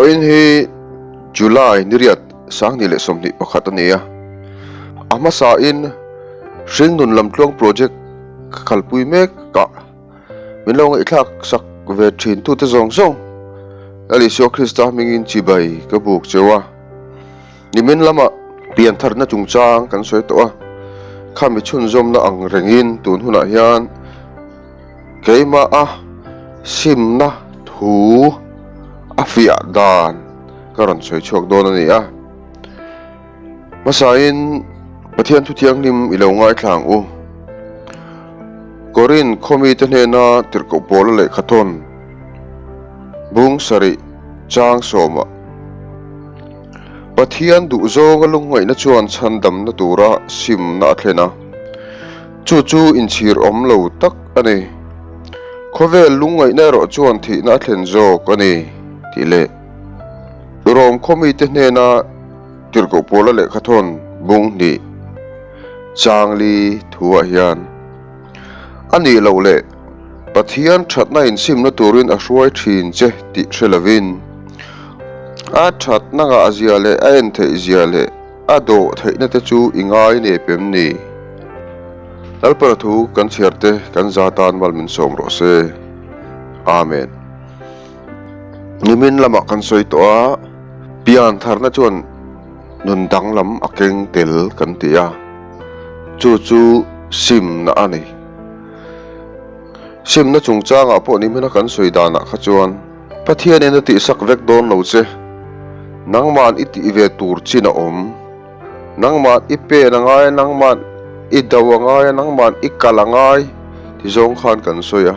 Vawiin hi July niriat 2021 a ni a, a hmasain Hringnun Lamtluang Project ka kalpui mek a, min lo ngaihthlak sak ve thin tute zawng zawng Lal Isua Krista hmingin chibai ka buk cheu a. Nimin lama piantharna chungchang kan sawi tawh a, khami chhunzawmna ang rengin tun hunah hian keimaha simna thu a fiah dan ka rawn sawi chhuak dawn a ni a. Hmasain Pathian thu thianghlim i lo ngaithla ang u. Korin khawmite hnena tirhkoh pawla lehkhathawn bung sarih chang sawmah Pathian duhzawnga lungngaihna chuan chhandamna tura simna a thlen a, chu chu inchhir awm lo tak a ni. Khawvel lungngaihna erawh chuan thihna a thlen zawk a ni, tih leh Rom khawmite hnena tirhkoh pawla lehkhathawn bung hnih changli thuah hian a nih loh leh Pathian thatna insimna turin a hruai thin che tih hre lovin, a thatna ngahzia leh a en theihzia leh a dawh theihna te chu i ngai nep em ni? Lalpara thu kan chhiar te kan za tan mal min sawm rawh se. Amen. Nimin lamah kan sawi tawh a, pian tharna chuan nun danglam a keng tel kan ti a, chu chu simna a ni. Simna chungchangah pawh ni hmela kan sawi danah kha chuan Pathianin a tihsak vek dawn lo che. Nangman i tih ve tur chin a awm. Nangman i pen a ngai a, nangman i do a ngai a, nangman i kal a ngai ti zawng khan kan sawi a.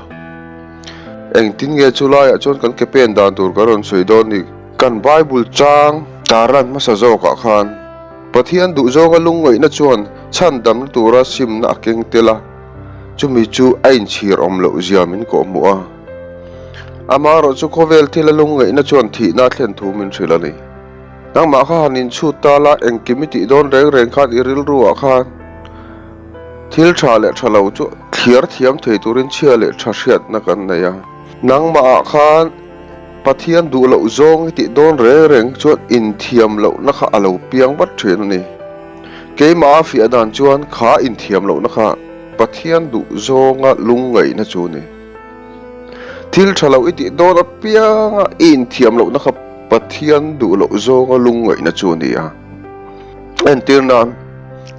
Engtin nge chu laiah chuan kan ke pen dan tur kan rawn sawi dawn ni? Kan Bible chang tarlan hmasa zawkah khan Pathian duhzawnga lungngaihna chuan chhandamna tura simna a keng tel a. Chumi chu a inchhir awm loh zia min kawhhmuh a. Amaherawh chu khawvel thil a lungngaihna chuan thihna a thlen thu min hrilh a ni. Nangmah kha han inchhut ta la, engkim i tih dawn reng reng khan i rilruah khan thil tha leh tha lo chu thliar thiam thei turin chhia leh tha hriatna kan nei a. Nangmahah khan Pathian duh loh zawng i tih dawn reng reng chuan inthiam lohna kha a lo piang vat thin a ni. Keimah a fiah dan chuan kha inthiam lohna kha Pathian duh zawnga lungngaihna chu a ni. Thil tha lo i tih dawn apianga i inthiam lohna kha Pathian duh loh zawnga lungngaihna chu a ni a. Entir nan,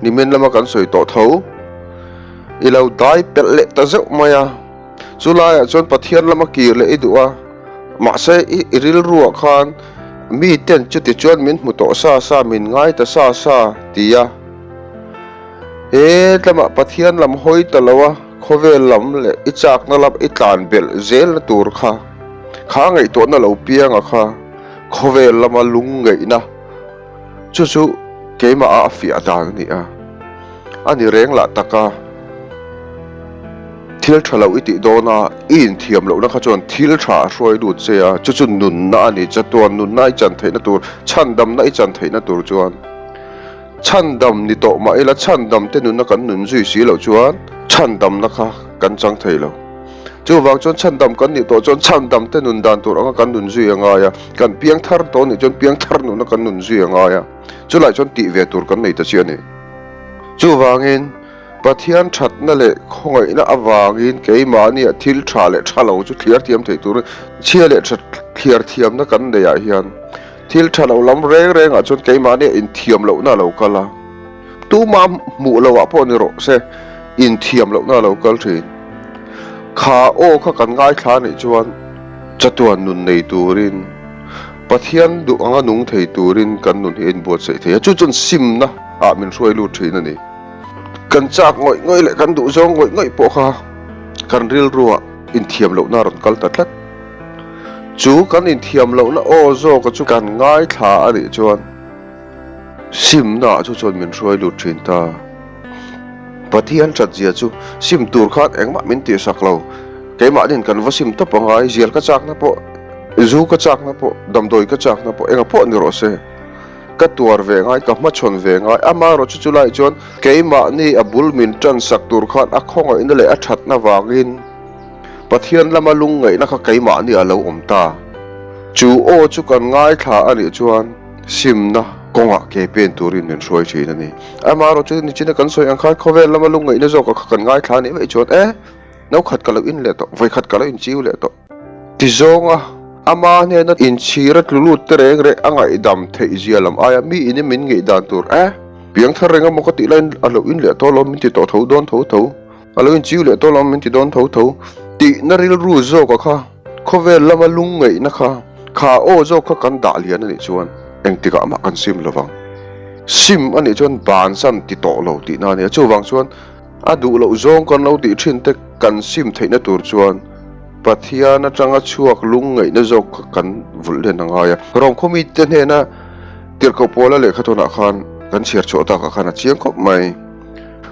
nimin lama kan sawi tawh tho, i lo dai pelh leh ta zeuh mai a. Chu laiah chuan Pathian lama kir leh i duh a, mahse i rilruah khan miten chuti chuan min hmu tawh sa sa, min ngai ta sa sa ti a. He tlama Pathian lam hawi ta lo a, khawvel lam leh i chakna lam i tlan belh zelna tur kha, kha ngaihtuahna lo pianga kha khawvel lama lungngaihna Chu chu keimah a fiah dan a ni a, a ni reng lah tak a, thil tha lo i tih dawn a, i inthiam lohna kha chuan thil tha a hruai lut che a, chu chu nunna a ni, chatuan nunna i chan theihna tur, chhandamna i chan theihna tur chuan chhandam ni tawh mah ila chhandam te nunna kan nun zui si loh chuan chhandamna kha kan chang thei lo. Chuvang chuan chhandam kan nih tawh chuan chhandam te nun dan tur anga kan nun zui a ngai a, kan piang thar tawh nih chuan piang thar nuna kan nun zui a ngai a, chulai chuan tih ve tur kan nei ta chiah a ni. Chuvangin Pathian thatna leh khawngaihna avangin keimahnia thil tha leh tha lo chu thliar thiam thei turin chhia leh tha thliar thiamna kan neih ah hian thil tha lo lam reng rengah chuan keimahnia inthiam lohna a lo kal a. Tuma hmuh loh ah pawh ni rawh se, inthiam lohna a lo kal thin. Kha aw kha kan ngaithla anih chuan chatuan nun nei turin, Pathian duh anga nung thei turin kan nun hi a inbuatsaih thei a, chu chuan simna ah min hruai lut thin a ni. Kan chak ngawih ngawih leh kan duhzawng ngawih ngawih pawh kha kan rilruah inthiam lohna a rawn kal ta tlat. Chu kan inthiam lohna aw zawka chu kan ngaithla anih chuan, Simna chu chuan min hruai lut thin ta. Pathian that zia chu sim tur khan engmah min tihsak lo. Keimahnin kan va sim tawp angai, zial ka chakna pawh, zu ka chakna pawh, damdawi ka chakna pawh enga pawh ni rawh se. Ka tuar ve ngai, ka hmachhawn ve ngai. Amaherawh chu chulai chuan keimahni a bul min tansak tur khan a khawngaihna leh a thatna vangin Pathian lama lungngaihna kha keimahni a lo awm ta. Chu aw chu kan ngaithla a nih chuan simna kawngah ke pen turin min hruai thin a ni. Amaherawh chu nichina kan sawi ang khan khawvel lama lungngaihna zawkah kha kan ngaithla a nih vaih chuan e, no khat ka lo in leh tawh, vawikhat ka lo inchiu leh tawh. Ti zawnga ama hnena inchhir a tlu lut te reng reng a ngaihdam theih zia lam aia mi in min ngaihdan tur e, piangthar reng emaw ka tih laiin a lo in leh tawh alawm min ti tawh tho dawn tho tho, a lo inchiu leh tawh alawm min ti dawn tho tho tihna rilru zawka kha khawvel lama lungngaihna kha kha aw zawk kha kan dah lian a nih chuan engtikah mah kan sim lovang. Sim a nih chuan bansan ti tawh lo tihna a nia chuvang chuan A duh loh zawng kan lo tih thin te kan sim theihna tur chuan Pathian atanga chhuak lungngaihna zawk kha kan vulh len a ngai a. Rom khawmi te hnena tirhkoh pawla lehkha tawnah khan kan chhiar chhuah takah khan a chiang khawp mai.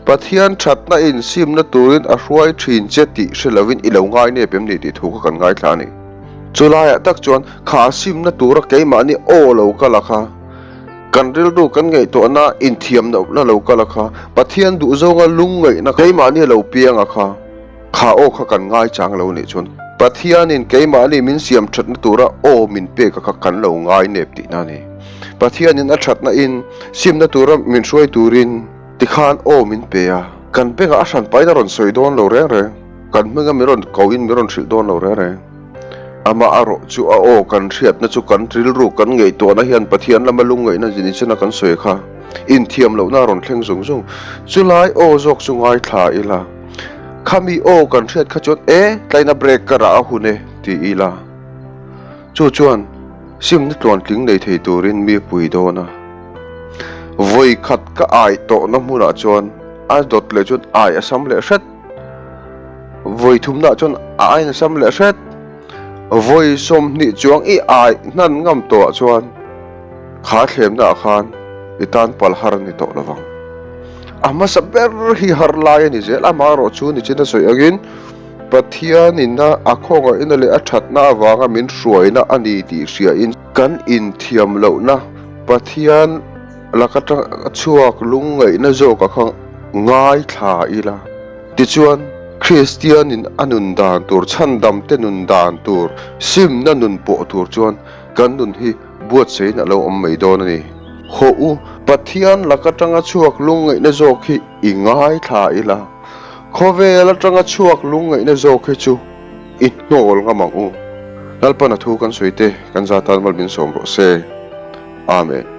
Pathian thatna insimna turin a hruai thin che tih hre lovin i lo ngai nep em ni tih thu kha kan ngaithla a ni. Chulaiah tak chuan kha simna tura keimahni aw lo kal a kha. Kan rilru kan ngaihtuahna inthiam lohna lo kal a kha, Pathian duhzawnga lungngaihna keimahni lo piang a kha, kha aw kha kan ngaichang lo nih chuan Pathianin keimahni min siam thatna tura aw min pek a kha kan lo ngai nep tihna a ni. Pathianin a thatna in simna tura min hruai turin tikhan aw min pe a, kan bengah a hranpain a rawn sawi dawn lo reng reng, kan hminga min rawn koin min rawn hrilh dawn lo reng reng. Amah a rawh chu a aw kan hriatna chu kan rilru kan ngaihtuahna hian Pathian lama lungngaihna zinichena kan sawi kha inthiam lohna a rawn thleng zung zung. Chulai aw zawk chu ngaithla ila, khami aw kan hriat kha chuan e tlaina break ka rah a hun e ti ila, chu chuan simna tluantling nei thei turin mi pui dawn a. Vawi khat ka ai tawhna hmunah chuan a dawt leh chuan ai a sam leh hret. Vawi thumnah chuan a ain a sam leh hret. Vawi 20 chuang i ai hnan ngam tawhah chuan kha thlemnaah khan i tan pal har a ni tawh lo vang. A hmasa ber hi har lai a ni zel. Amaherawh chu nichin a sawi angin Pathianin a khawngaihna leh a thatna avanga min hruaina a ni tih hriain kan inthiam lohna Pathian laka chhuak lungngaihna zawka kha ngaithla ila. Tichuan, Kristianin a nun dan tur, chhandamte nun dan tur, simna nun pawh tur chuan kan nun hi buatseiin a lo awm mai dawn a ni. Hawh u, Pathian laka tanga chhuak lungngaihna zawk hi i ngaithla ila, khawvel atanga chhuak lungngaihna zawk hi chu i hnawl ngam ang u. Lalpan a thu kan sawi te, kan za tan mal min sawm rawh se. Amen.